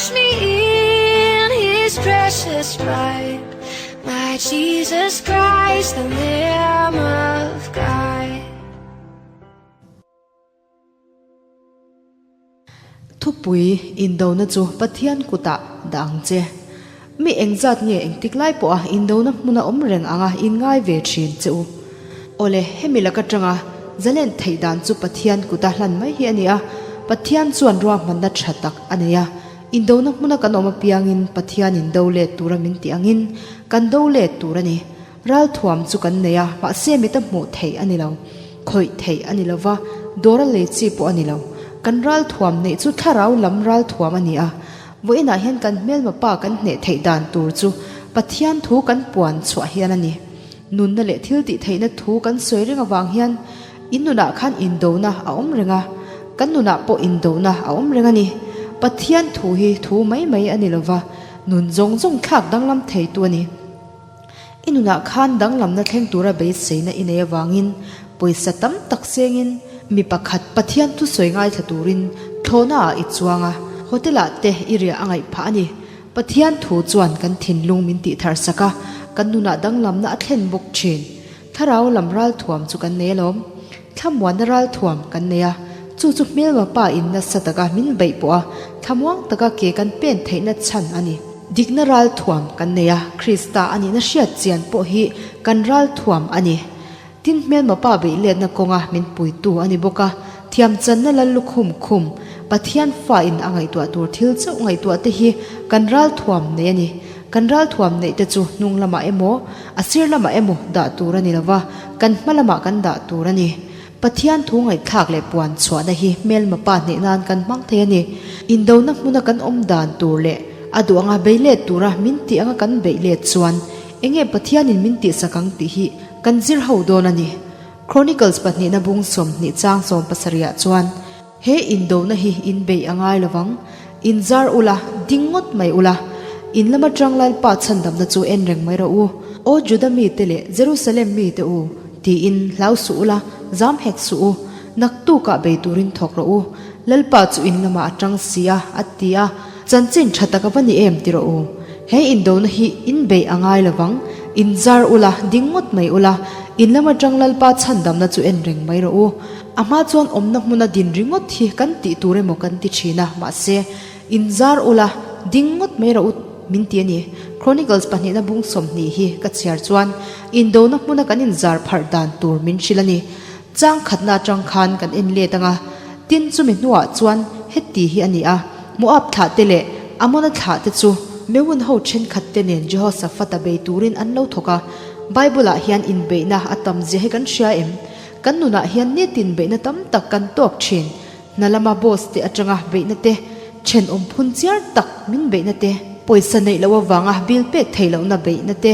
Wash me in his precious blood. My Jesus Christ, the Lamb of God. Thupui indona chu Pathian kutah dah ang che. Mi engzat nge engtik lai pawha indona hmuna awm reng anga inngai ve thin che u. Awle, hemi lak atanga zalen theih dan chu Pathian kuta hlan mai hi a ni a, Pathian chuan ruahmanna tha tak a nei a. Indona hmuna kan awm apiangin Pathian in do let tura min tih angin kan do let tur a ni. Ralthuam chu kan nei a, mahse mita hmuh theih a ni lo. Khawih theih a ni lo va, dawra lei chi pawh a ni lo. Kan ralthuam neih chu thlarau lam ralthuam a ni a. Vawiinah hian kan hmelma pa kan hneh theih dan tur chu Pathian thu kan puan chhuah hian a ni. Nunna leh thil tih theihna thu kan sawi reng avang hian in nunah khan indona a awm reng a, kan nunah pawh indona a awm reng a ni. Pathian thu hi thu mai mai a ni lo va, nun zawng zawng thlak danglam theitu a ni. I nunah khan danglamna thleng tura beiseina i nei avangin pawisa tam tak sengin mi pakhat Pathian thusawi ngaithla turin thlawhnaah i chuang a, hotel-ah te i riah a ngaih phah a ni. Pathian thu chuan kan thinlung min tih thar sak a, kan nunah danglamna a thlen bawk thin. Thlarau lam ralthuam chu kan nei alawm. Thlamuanna ralthuam kan nei a, chu chu hmelma pa in nasa taka min beih pawh a, thlamuang taka ke kan pen theihna chhan a ni. Dikna ralthuam kan nei a, Krista a nihna hriat chian pawh hi kan ralthuam a ni. Tin hmelma pa beih letna kawnga min puitu a ni bawk a, thiamchanna lal lukhum khum, Pathian fa in a ngaihtuah tur thil chauh ngaihtuah te hi kan ralthuam nei a ni. Kan ralthuam neih te chu hnung lamah emaw, a sir lamah emaw dah tur a ni lova, kan hma lamah kan dah tur a ni. Pathian thu ngaihthlak leh puan chhuahna hi hmelma pa hneh nan kan hmang thei a ni. Indona hmuna kan awm dan tur leh a duh anga bei let tura min tih anga kan beih let chuan enge Pathianin min tihsak ang tih hi kan zir ho dawn a ni. Chronicles pahnihna bung 20 chang 70 ah chuan he indona hi in beih a ngai lovang, in zar ula, ding ngawt mai ula, in lama tang Lalpa chhandamna chu en reng mai rawh u, Aw Juda mite leh Jerusalem mite u, tiin hlau suh ula, zam hek suh u, naktukah bei turin thawk rawh u, Lalpa chu in lamah a tang si a, a ti a, chanchin tha tak a va ni em ti rawh u. He indona hi in beih a ngai lovang, in zar ula, ding ngawt mai ula, in lama tang Lalpa chhandamna chu en reng mai rawh u. A hma chuan awmna hmuna din ringawt hi kan tih tur emaw kan ti thin a, mahse, in zar ula, ding ngawt mai rawh u min ti a ni. Chronicles pahnihna bung 20 hi ka chhiar chuan indona hmuna kan inzar pharh dan tur min hrilh a ni. Chang khatna atang khan kan en let ang a, tin chumi hnuah chuan heti hi a ni a, Moab thlah te leh Amona thlah te chu Meun ho thenkhat te nen Jehoshaphat-a bei turin an lo thawk a. Bible-ah hian inbeihna a tam zia hi kan hria em? Kan nunah hian nitin beihna tam tak kan tawk thin. Hna lama boss te atanga beihna te, thenawm phun chiar tak min beihna te, pawisa neih loh avanga bill pek theih lohna beihna te,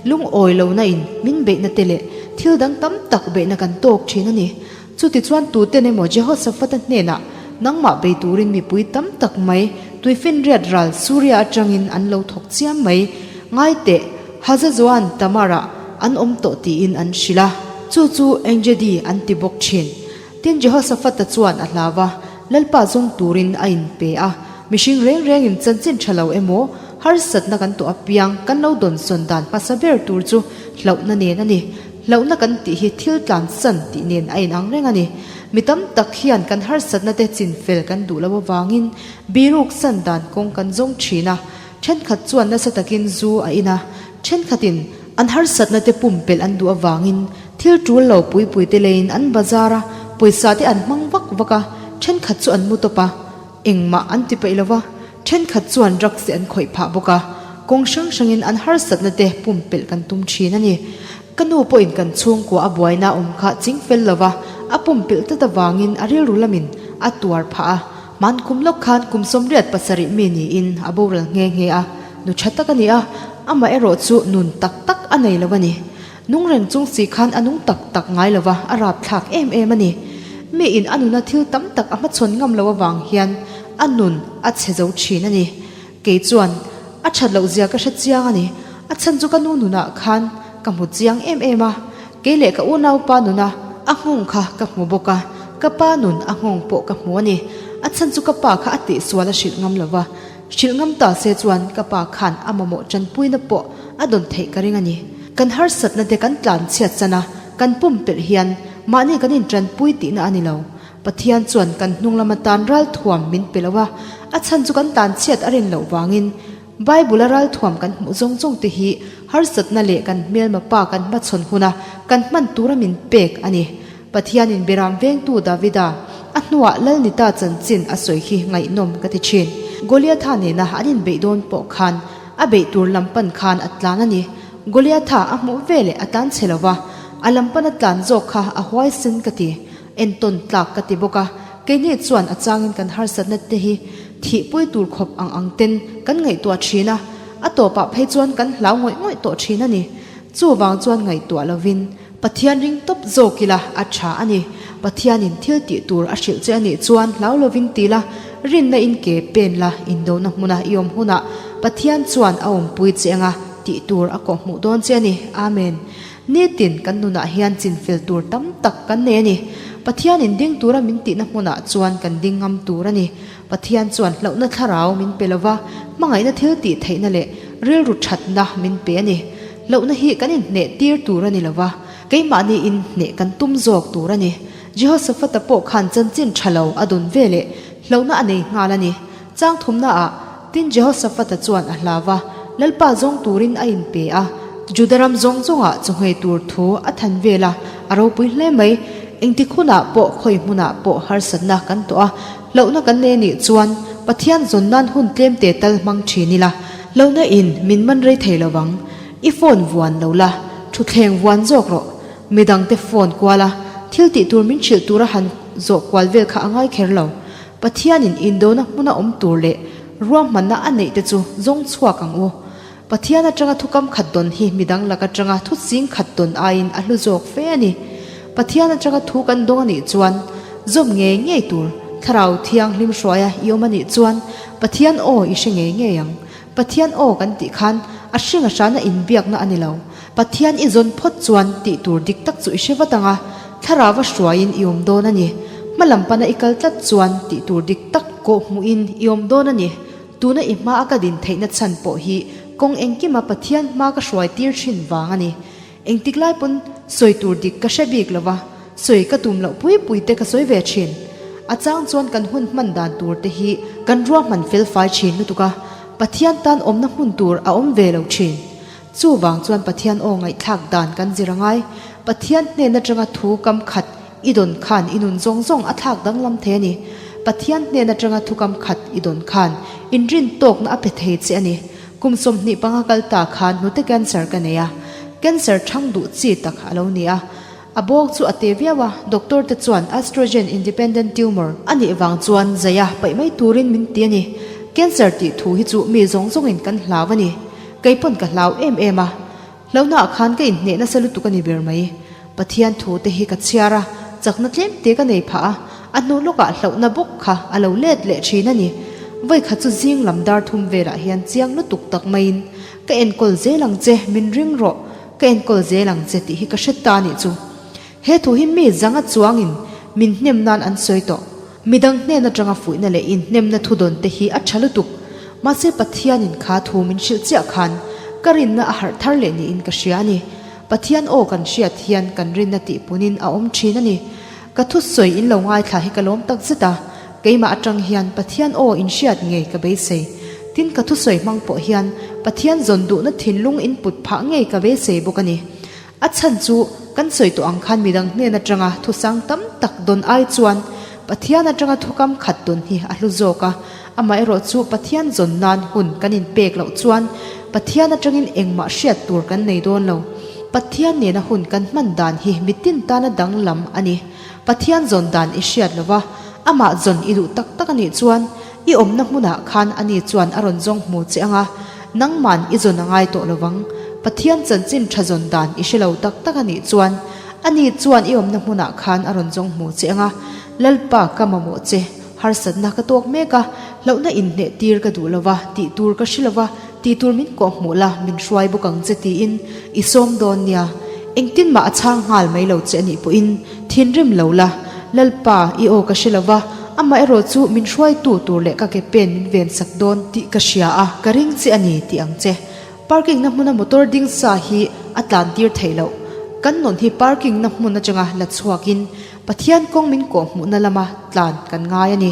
lungawi lohna in min beihna te leh thil dang tam tak beihna kan tawk thin a ni. Chutichuan tuten emaw Jehoshaphat-a hnenah nangmah bei turin mipui tam tak mai tuifinriat ral Suria atangin an lo thawk chiam mai. Ngai teh, Hazazoan Tamar-ah an awm tawh tiin an hrilh a, chu chu Engedi an ti bawk thin. Tin, Jehoshaphat-a chuan a hlau a, Lalpa zawng turin a inpe a. Mihring reng rengin chanchin tha lo emaw, harsatna kan tawh apiang kan lo dawnsawn dan hmasa ber tur chu hlauhna nen a ni. Hlauhna kan tih hi thil tlansan tih nen a inang reng a ni. Mi tam tak hian kan harsatna te chinfel kan duh loh avangin biruk san dan kawng kan zawng thin a. Thenkhat chuan nasa takin zu a in a, thenkhatin an harsatna te pumpelh an duh avangin thil tul lo pui pui te leiin an bazar a, pawisa te an hmang vak vak a, thenkhat chu an mu tawp a, engmah an ti peih lo va, thenkhat chuan drugs te an khawih phah bawk a, kawng hrang hrangin an harsatna te pumpelh kan tum thin a ni. Ka nu pawhin kan chhungkua a buaina awm kha ching fel lo va, a pumpelh tlat avangin a rilru lamin a tuar phah a. Hman kum lawk khan kum 87 mi niin a boral nghe nghe a, nu tha tak a ni a, amah erawh chu nun tak tak a nei lo a ni. Nung reng chung si khan a nung tak tak ngai lo va, a rapthlak em em a ni. Miin a nuna thil tam tak a hmachhawn ngam lo avang hian a nun a chhe zo thin a ni. Kei chuan a that loh zia ka hre chiang a ni. A chhan chu ka nu nunah khan ka hmu chiang em em a, kei leh ka unaupa nuna a nghawng kha ka hmu bawk a, ka pa nun a nghawng pawh ka hmu a ni. A chhan chu ka pa kha a tihsual a hrilh ngam lo va. Hrilh ngam ta se chuan ka pa khan a mamawh tanpuina pawh a dawn theih ka ring a ni. Kan harsatna te kan tlan chhiat san a, kan pumpelh hian mahni kan intanpui tihna a ni lo. Pathian chuan kan hnung lama tan ralthuam min pe lo a, a chhan chu kan tan chhiat a rin loh vangin Bible-a ralthuam kan hmuh zawng zawng te hi harsatna leh kan hmelma pa kan hmachhawn huna kan hman tura min pek a ni. Pathianin Beram vengtu Davida a hnuah Lalnita chanchin a sawi hi ngaihnawm ka ti thin. Goliatha nena an inbeih dawn pawh khan a beih tur lam pan khan a tlan a ni. Goliatha a hmuh veleh a tlan chhe lova, a lam pana tlan zawk kha a huaisen ka ti. Entawn tlak ka ti bawk a, keini chuan a changin kan harsatna te hi thihpui tur khawp ang ang ten kan ngaihtuah thin a, a tawpah phei chuan kan hlau ngawih ngawih tawh thin a ni. Chuvang chuan ngaihtuah lovin Pathian ring tawp zawk ila a tha a ni. Pathianin thil tih tur a hrilh che a nih chuan hlau lovin ti la, rinna in ke pen la, indona hmuna i awm hunah Pathian chuan a awmpui che anga tih tur a kawhhmuh dawn che a ni. Amen. Nitin kan nunah hian chinfel tur tam tak kan nei a ni. Pathianin ding tura min tihna hmunah chuan kan ding ngam tur a ni. Pathian chuan hlauhna thlarau min pe lova, hmangaihna thil tih theihna leh rilru thatna min pe a ni. Hlauhna hi kan inhneh tir tur a ni lova, keimahni inhneh kan tum zawk tur a ni. Jehoshaphat-a pawh khan chanchin tha lo a dawn ve leh hlauhna a nei nghal a ni. Chang thumnaah, tin Jehoshaphat-a chuan a hlau va, Lalpa zawng turin a inpe a, Juda ram zawng zawngah chawngei tur thu a than vel a, a ropui hle mai. Engtik hunah pawh khawi hmunah pawh harsatna kan tawh a, hlauhna kan nei anih chuan Pathian zawn nan hun tlem te tal hmang thin ila, hlauhna in min man rei thei lo vang. I phone vuan lo la, thutthleng vuan zawk rawh. Midangte phone kual a, thil tih tur min hrilh tura han zawh kual vel kha a ngai kher lo. Pathianin indona hmuna awm tur leh ruahmanna a neih te chu zawng chhuak ang u. Pathian atanga thukam khat dawn hi midang lak atanga thu ching khat dawn aiin a hlu zawk fe a ni. Pathian atanga thu kan dawng a nih chuan zawm ngei ngei tur Thlarau Thianghlim hruaia i awm a nih chuan Pathian aw i hre ngei ngei ang. Pathian aw kan tih khan a hring a hrana inbiakna a ni lo. Pathian i zawn phawt chuan tih tur dik tak chu i hre vat ang a, Thlarauva hruaiin i awm dawn a ni. Hma lam pana i kal tlat chuan tih tur dik tak kawh hmuhin i awm dawn a ni. Tuna i hmaa ka din theihna chhan pawh hi kawng engkima Pathian hma ka hruai tir thin vang a ni. Engtik lai pawn sawi tur dik ka hre bik lo va, sawi ka tum loh pui pui te ka sawi ve thin. A chang chuan kan hun hman dan tur te hi kan ruahman fel fai thin lutuk a, Pathian tan awmna hmun tur a awm ve lo thin. Chuvang chuan Pathian aw ngaihthlak dan kan zir a ngai. Pathian hnen atanga thu kam khat i dawn khan i nun zawng zawng a thlak danglam thei a ni. Pathian hnen atanga thu kam khat i dawn khan inrin tawkna a pe thei che a ni. Kum 25 kal ta khan hnute cancer ka nei a, cancer thang duh chi tak a lo ni a. A bawk chu a te viau a, doctor te chuan estrogen independent tumor a nih vang chuan zaia paih mai turin min ti a ni. Cancer tih thu hi chu mi zawng zawngin kan hlau a ni. Kei pawn ka hlau em em a, hlauhnaah khan ka inhneh nasa lutuk a ni ber mai. Pathian thu te hi ka chhiar a, chakna tlem te ka nei phah a, a hnu lawkah hlauhna bawk kha a lo let leh thin a ni. Vawikhat chu zing lam dar thum velah hian chiang lutuk tak maiin ka enkawl zel ang che, min ring rawh, Ka enkawl zel ang che tih hi ka hre ta anih chu. He thu hi mi zanga chuangin min hnem nan an sawi tawh. Midang hnen atanga fuihna leh inhnemna thu dawn te hi a tha lutuk. Mahse Pathianin kha thu min hrilh chiah khan ka rinna a harh thar leh niin ka hria a ni. Pathian aw kan hriat hian kan rinna tihpunin a awm thin a ni. Ka thusawi in lo ngaithla hi ka lawm tak zet a. Keimah atang hian Pathian aw in hriat ngei ka beisei. Tin ka thusawi hmang pawh hian Pathian zawn duhna thinlung in put phah ngei ka beisei bawk a ni. A chhan chu kan sawi tawh ang khan midang hnen atanga thusang tam tak dawn ai chuan Pathian atanga thukam khat dawn hi a hlu zawk a. Amaherawh chu Pathian zawn nan hun kan in pek loh chuan Pathian atangin engmah hriat tur kan nei dawn lo. Pathian nena hun kan hman dan hi mitin tana danglam a ni. Pathian zawn dan i hriat lo va, amah zawn i duh tak tak a nih chuan i awmna hmunah khan ani chuan a rawn zawng hmu che ang a, nangman i zawn a ngai tawh lo vang. Pathian chanchin tha zawn dan i hre lo tak tak a nih chuan ani chuan i awmna hmunah khan a rawn zawng hmu che ang a, Lalpa ka mamawh che, harsatna ka tawk mek a, hlauhna inhneh tir ka duh lo va, tih tur ka hre lo va, Tih tur min kawh hmuh la, min hruai bawk ang che tiin i sawm dawn nia. Engtin mah a chhang nghal mai lo che anih pawhin thinrim lo la, Lalpa, i aw ka hre lo va, Amaherawh chu min hruaitu tur leh ka ke pen min ven sak dawn tih ka hria a, ka ring che a ni tih ang che. Parking na hmuna motor ding sa hi a tlan tir theih loh. Kan nun hi parking na hmun atanga la chhuakin Pathian kawng min kawh hmuhna lama tlan kan ngai a ni.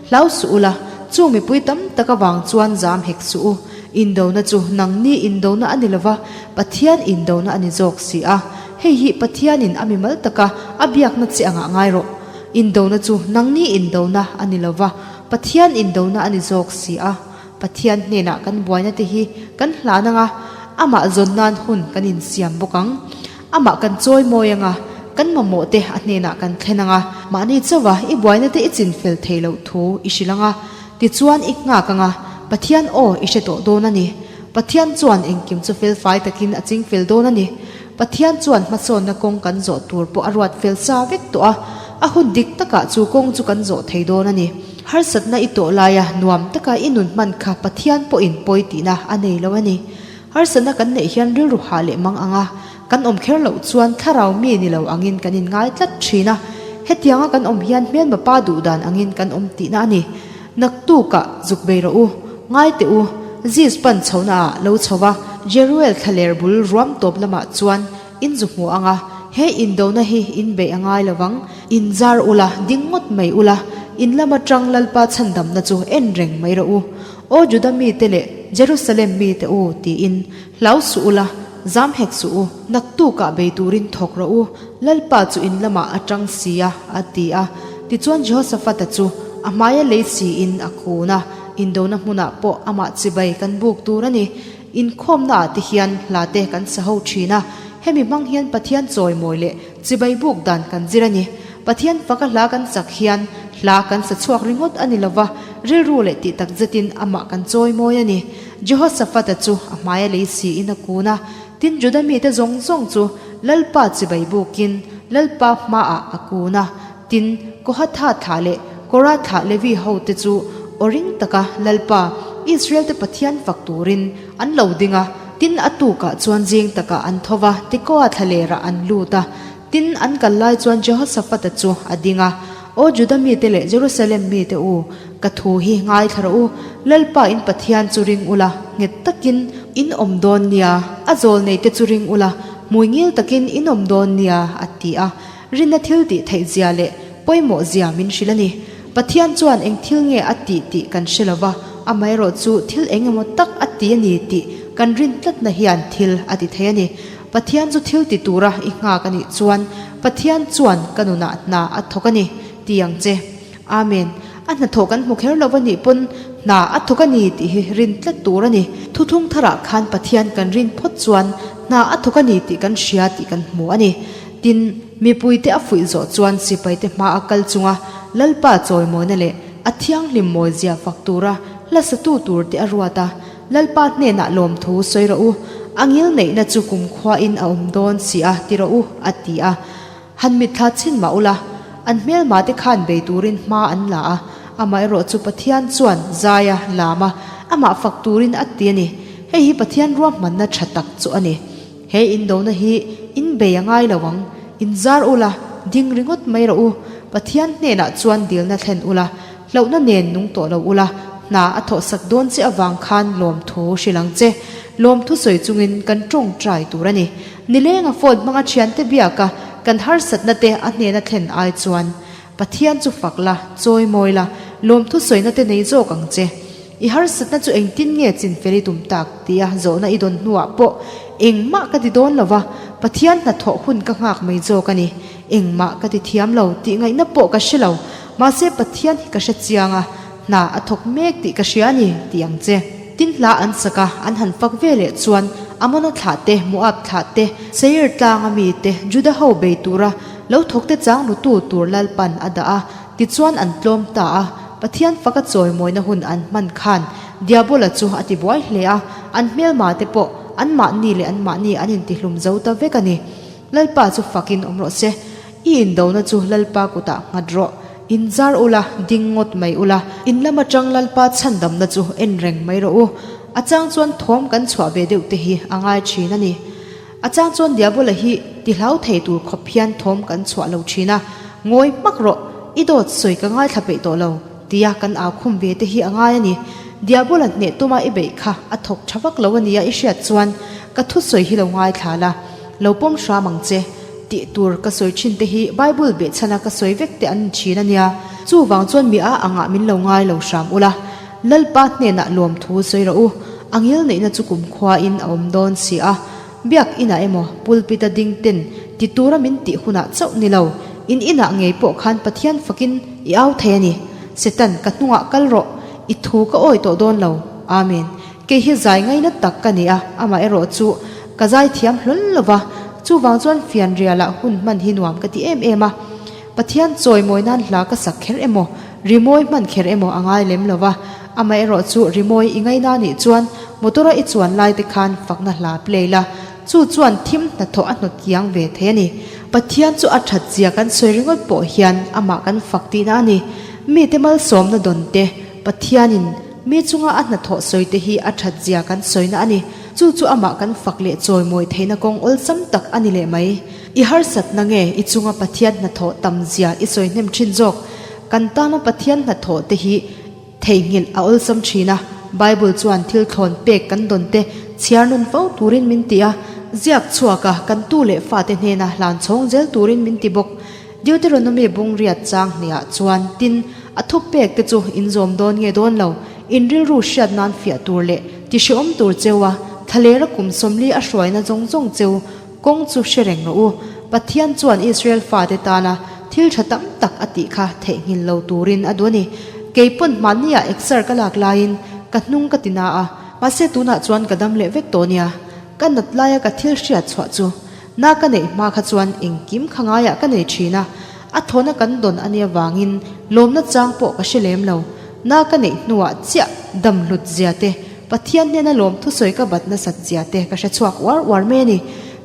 Hlau suh ula, chung mipui tam tak avang chuan zam hek suh u. Indona chu nangni indona a ni lova, Pathian indona a ni zawk si a. Hei hi Pathianin a mimal taka a biakna che angah ngai rawh. Indona chu nangni indona a ni lova, Pathian indona a ni zawk si a. Pathian hnenah kan buaina te hi kan hlan anga, amah zawn nan hun kan insiam bawk ang. Amah kan chawi mawi anga, kan mamawh te a hnenah kan thlen anga, mahni chauha i buaina te i chin fel thei loh thu i hrilh anga, tichuan i nghak anga, Pathian aw i hre tawh dawn a ni. Pathian chuan engkim chu fel fai takin a ching fel dawn a ni. Pathian chuan hmasawnna kawng kan zawh tur pawh a ruat fel sa vek tawh a, a hun dik takah chu kawng chu kan zawh thei dawn a ni. Harsatna i tawh laia nuam taka i nun hman kha Pathian pawhin pawi tihna a nei lo a ni. Harsatna kan neih hian rilru hah leh mang ang a, kan awm kher loh chuan thlarau mi ni lo angin kan inngai tlat thin a. Hetianga kan awm hian hmelma pa duh dan angin kan awm tihna a ni. Naktukah zuk bei rawh u, ngai teh u, Ziz pan chhohna ah lo chho va, Jeruel thlaler bul ruam tawp lamah chuan in zu hmu ang a, he indona hi in beih a ngai lo vang, in zar ula, ding ngawt mai ula, in lam atang Lalpa chhandamna chu en reng mai rawh u. Aw Juda mite leh Jerusalem mite u, tiin hlau suh ula, zam hek suh u, naktukah bei turin thawk rawh u, Lalpa chu in lamah a tang si a, a ti a. Tichuan Jehoshaphat-a chu a hmaia lei siin a kun a, indona hmunah pawh amah chibai kan buk tur a ni. Inkhawmnaah te hian hla te kan sa ho thin a, hemi hmang hian Pathian chawimawi leh chibai buk dan kan zir a ni. Pathian faka hla kan sak hian hla kan sa chhuak ringawt a ni lova, rilru leh tih tak zetin amah kan chawimawi a ni. Jehoshaphat-a chu a hmaia lei siin a kun a, tin Juda mite zawng zawng chu Lalpa chibai bukin Lalpa hmaah a kun a, tin Kohatha thlah leh Korah thlah Levi hote chu aw ring taka Lalpa, Israel-te Pathian fak turin an lo ding a, tin a tukah chuan zing takah an tho va, Tekoa thlalerah an lut a. Tin, an kal lai chuan Jehoshaphat-a chu a ding a, Aw Juda mite leh Jerusalem mite u, ka thu hi ngaithla rawh u, Lalpa in Pathian chu ring ula, nghet takin in awm dawn nia, a zawl neite chu ring ula, hmui ngil takin in awm dawn nia, a ti a. Rinna thil tih theih zia leh pawimawh zia min hrilh a ni. Pathian chuan eng thil nge a tih tih kan hre lo va, amaherawh chu thil eng emaw tak a ti a ni tih kan rin tlatna hian thil a ti thei a ni. Pathian chu thil ti tura i nghak a nih chuan Pathian chuan ka nunah hna a thawk a ni ti ang che. Amen. A hnathawh kan hmu kher lo a nih pawn hna a thawk a ni tih hi rin tlat tur a ni. Thuthung tharah khan Pathian kan rin phawt chuan hna a thawk a ni tih kan hria tih kan hmu a ni. Tin, mipuite a fuih zawh chuan sipaite hma a kal chunga Lalpa chawimawina leh a thianghlim mawizia fak tura hlasatu turte a ruat a. Lalpa hnenah lawmthu sawi rawh u, a ngil neihna chu kumkhuain a awm dawn si a ti rawh u, a ti a. Han mitthla chhin mah ula, an hmelmate khan bei turin hma an la a, amaherawh chu Pathian chuan zaia lam a, amah fak turin a ti a ni. Hei hi Pathian ruahmanna tha tak chu a ni. He indona hi in bei a ngai lo ang, in zar ula, ding ringawt mai rawh u, Pathian hnenah chuan dilna thlen ula, Hlauhna nen nung tawh lo ula, hna a thawhsak dawn che avang khan lawmthu hrilh ang che. Lawmthu sawi chungin kan tawngtai tur a ni. Nilenga phone hmanga thiante biaka kan harsatna te a hnena thlen ai chuan Pathian chu fak la, chawi mawi la, lawmthu sawina te nei zawk ang che. I harsatna chu engtin nge chinfel i tum tak tia zawhna i dawn hnuah pawh engmah ka ti dawn lo va, Pathian hnathawh hun ka nghak mai zawk a ni. Engmah ka ti thiam lo tih ngaihna pawh ka hre lo. Mahse Pathian hi ka hre chiang a, hna a thawk mek tih ka hria a ni, ti ang che. Tin hla an sak a, an han fak ve leh chuan Amona thlah te, Moab thlah te, Seir tlanga mi te, Juda ho bei tura lo thawk te chang rutu tur Lalpan a dah a, tichuan an tlawm ta a. Pathian faka chawimawina hun an hman khan Diabola chu a tibuai hle a, an hmelma te pawh anmahni leh anmahni an intihlum zo ta vek a ni. Lalpa chu fakin awm rawh se. I indona chu Lalpa kutah nghat rawh. In zar ula, ding ngawt mai ula, in lam atang Lalpa chhandamna chu en reng mai rawh u. A chang chuan thawm kan chhuah ve deuh te hi a ngai thin a ni. A chang chuan Diabola hi ti hlau thei tur khawp hian thawm kan chhuah lo thin a. Ngawi hmak rawh. I dawt sawi ka ngaithla peih tawh lo, tia kan au khum ve te hi a ngai a ni. Diabola hneh tuma i beih kha a thawk tha vak lo a nia i hriat chuan ka thusawi hi lo ngaithla la, lo pawm hram ang che. Tih tur ka sawi thin te hi Bible behchhana ka sawi vek te an ni thin a nia. Chuvang chuan mi a angah min lo ngai lo hram ula, Lalpa hnenah lawmthu sawi rawh u, a ngil neihna chu kumkhuain a awm dawn si a. Biak inah emaw pulpit a ding ten ti tura min tih hunah chauh ni lo, in inah ngei pawh khan Pathian fakin i au thei a ni. Setan, ka hnungah kal rawh, i thu ka awi tawh dawn lo. Amen. Kei hi zai ngaina tak ka ni a, amaherawh chu ka zai thiam hlawl lo va, chuvang chuan fianrialah hun hman hi nuam ka ti em em a. Pathian chawimawi nan hla ka sak kher emaw, rimawi hman kher emaw a ngai lem lo va, amaherawh chu rimawi i ngaina nih chuan motor-a i chuan lai te khan fakna hla play la, chu chuan thim hnathawh a hnawt kiang ve thei a ni. Pathian chu a that zia kan sawi ringawt pawh hian amah kan fak tihna a ni. Mite malsawmna dawn te, Pathianin mi chunga a hnathawh sawi te hi a that zia kan sawina a ni. Chu chu amah kan fak leh chawimawi theihna kawng awlsam tak a ni leh mai. I harsatna nge i chunga Pathian hnathawh tam zia i sawi hnem thin zawk? Kan tana Pathian hnathawh te hi theihnghilh a awlsam thin a, Bible chuan thil thlawn pek kan dawn te chhiar nun fo turin min ti a, ziak chhuak a kan tu leh fate hnena hlan chhawng zel turin min ti bawk. Deuteronomy bung riat chang hniah chuan tin a thu pek te chu in zawm dawn nge dawn lo, in rilru hriat nan fiah tur leh ti hreawm tur cheu a, thlalera kum 40 a hruaina zawng zawng cheu Kawng chu hre reng rawh u, Pathian chuan Israel fate tana thil tha tam tak a tih kha theihnghilh lo turin a duh a ni. Kei pawn hmanniah exer ka lak laiin ka hnung ka ti na a, mahse tunah chuan ka dam leh vek tawh nia. Ka nat laia ka thil hriat chhuah chu na ka neih hma kha chuan engkim kha ngaiah ka nei thin a, a thawna kan dawn a nih avangin lawmna chang pawh ka hre lem lo. Na ka neih hnuah chiah dam hlut zia te Pathian hnena lawm thusawi ka bat nasat zia te ka hre chhuak uar uar mai a ni.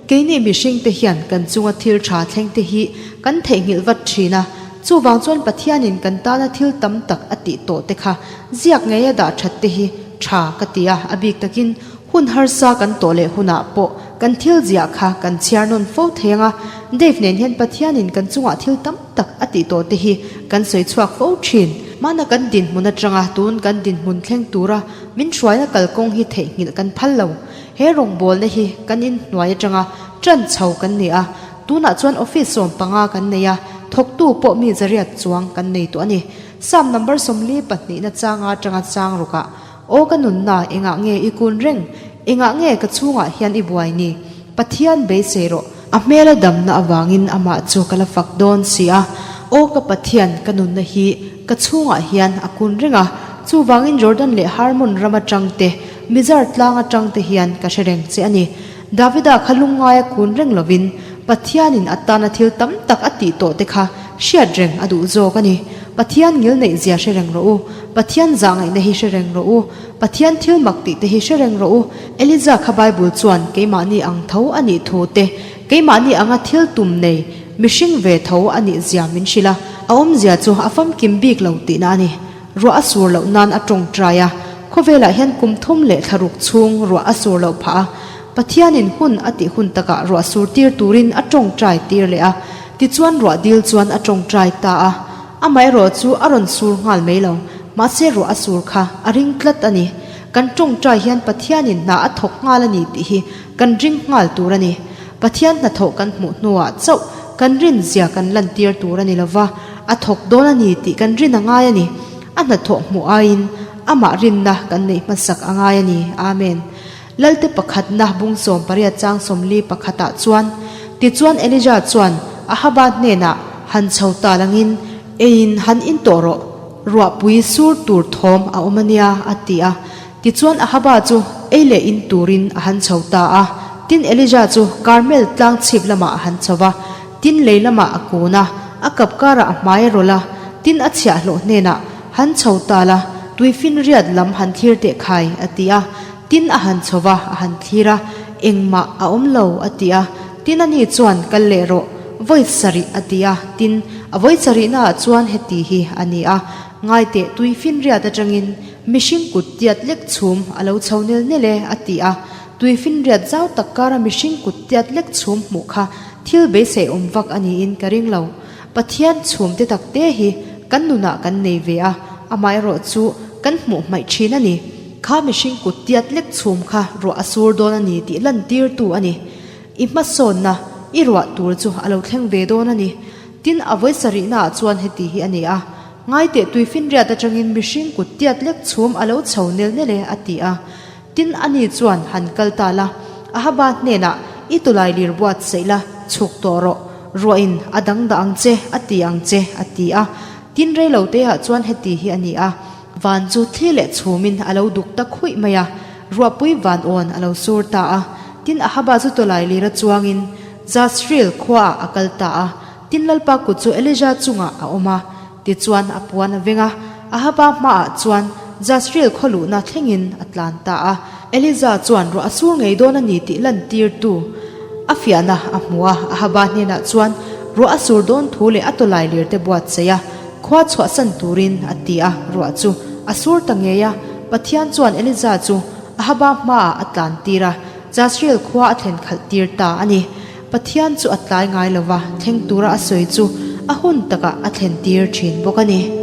Keini mihring te hian kan chunga thil tha thleng te hi kan theihnghilh vat thin a, chuvang chuan Pathianin kan tana thil tam tak a tih tawh te kha ziak ngeia dah that te hi tha ka ti a, a bik takin hun harsa kan tawh leh hunah pawh kan thil ziah kha kan chhiar nawn fo thei ang a, Dave nen hian Pathianin kan chungah thil tam tak a tih tawh te hi kan sawi chhuak fo thin. Hmana kan dinhmun atanga tun kan dinhmun thleng tura min hruaina kalkawng hi theihnghilh kan phal lo. He rawngbawlna hi kan inhnuai atanga tan chho kan ni a, tunah chuan office 15 kan nei a, thawktu pawh mi zariat chuang kan nei tawh a ni. Psalm number 42 na changa atanga chang rukah, Aw ka nunna, engah nge i kun reng? Engah nge ka chhungah hian i buai ni? Pathian beisei rawh. A hmela damna avangin amah chu ka la fak dawn si a. Aw ka Pathian, ka nunna hi ka chhungah hian a kun reng a. Chuvangin Jordan leh Harmon ram atang te, Mizar tlang atang te hian ka hre reng che a ni. Davida kha lungngaia kun reng lovin Pathianin a tana thil tam tak a tih tawh te kha hriat reng a duh zawk a ni. Pathian ngil neih zia hre reng rawh u. Pathian zah ngaihna hi hre reng rawh u. Pathian thil mak tih te hi hre reng rawh u. Eliza kha Bible chuan keimahni ang tho a nih thu te, keimahni anga thil tum nei, mihring ve tho a nih zia min hrilh a. A awmzia chu a famkim bik lo tihna a ni. Ruah a sur loh nan a tawngtai a, khawvelah hian kum thum leh thlaruk chhung ruah a sur loh phah a, Pathianin hun a tih hun takah ruah sur tir turin a tawngtai tir leh a, tichuan ruah dil chuan a tawngtai ta a, amaherawh chu a rawn sur nghal mai lo, mahse ruah a sur kha a ring tlat a ni. Kan tawngtai hian Pathianin hna a thawk nghal a ni tih hi kan ring nghal tur a ni. Pathian hnathawh kan hmuh hnuah chauh kan rinzia kan lantir tur a ni lova, a thawk dawn a ni tih kan rin a ngai a ni. A hnathawh hmuh aiin amah rinna kan neih hmasak a ngai a ni. Amen. Lalte pakhatna bung 18 chang 40 pakhatah chuan, Tichuan Elijah chuan Ahaba hnenah han chho ta langin, Eiin han in tawh rawh, ruahpui sur tur thawm a awm a nia, a ti a. Tichuan Ahaba chu ei leh in turin a han chho ta a. Tin Elijah chu Karmel tlang chhip lamah a han chho va, tin lei lamah a kun a, a kap karah a hmai a rawlh a, tin a chhiahhlawh hnenah, Han chho ta la, tuifinriat lam han thlir teh khai, a ti a. Tin a han chho va, a han thlir a, engmah a awm lo, a ti a. Tin ani chuan, Kal leh rawh, vawi sarih, a ti a. Tin, a vawi sarihnaah chuan heti hi a ni a, Ngaiteh tuifinriat atangin mihring kut tiat lek chhum a lo chho nel nel e, a ti a. Tuifinriat zau tak kara mihring kut tiat lek chhum hmuh kha thil beisei awm vak a niin ka ring lo. Pathian chhum te tak te hi kan nunah kan nei ve a, amaherawh chu kan hmuh hmaih thin a ni. Kha mihring kut tiat lek chhum kha ruah a sur dawn a ni tih lantirtu a ni. I hmasawnna, i ruah tur chu a lo thleng ve dawn a ni. Tin, a vawi sarihnaah chuan heti hi a ni a, Ngaiteh tuifinriat atangin mihring kut tiat lek chhum a lo chho nel nel e, a ti a. Tin, ani chuan han kal ta la, Ahaba hnenah, I tawlai lir buatsaih la, chhuk tawh rawh, ruahin a dang dah ang che, a ti ang che, a ti a. Tin, reiloteah chuan heti hi a ni a, van chu thli leh chhumin a lo duk ta khuih mai a, ruahpui van awn a lo sur ta a. Tin, Ahaba chu tawlai lira chuangin Jazreel khuaah a kal ta a. Tin, Lalpa kut chu Elijah chungah a awm a, tichuan a puan a veng a, Ahaba hmaah chuan Jazreel khaw luhna thlengin a tlan ta a. Elijah chuan ruah a sur ngei dawn a ni tih lantirtu a fiahna a hmu a, Ahaba hnenah chuan ruah a sur dawn thu leh a tawlai lirte buatsaih a, khua chhuahsan turin a ti a, ruah chu a sur ta ngei a. Pathian chuan Elijah chu Ahaba hmaah a tlantir a, Jazreel khua a thlen khalh tir ta a ni. Pathian chu a tlai ngai lo va, thleng tura a sawi chu a hun takah a thlen tir thin bawk a ni.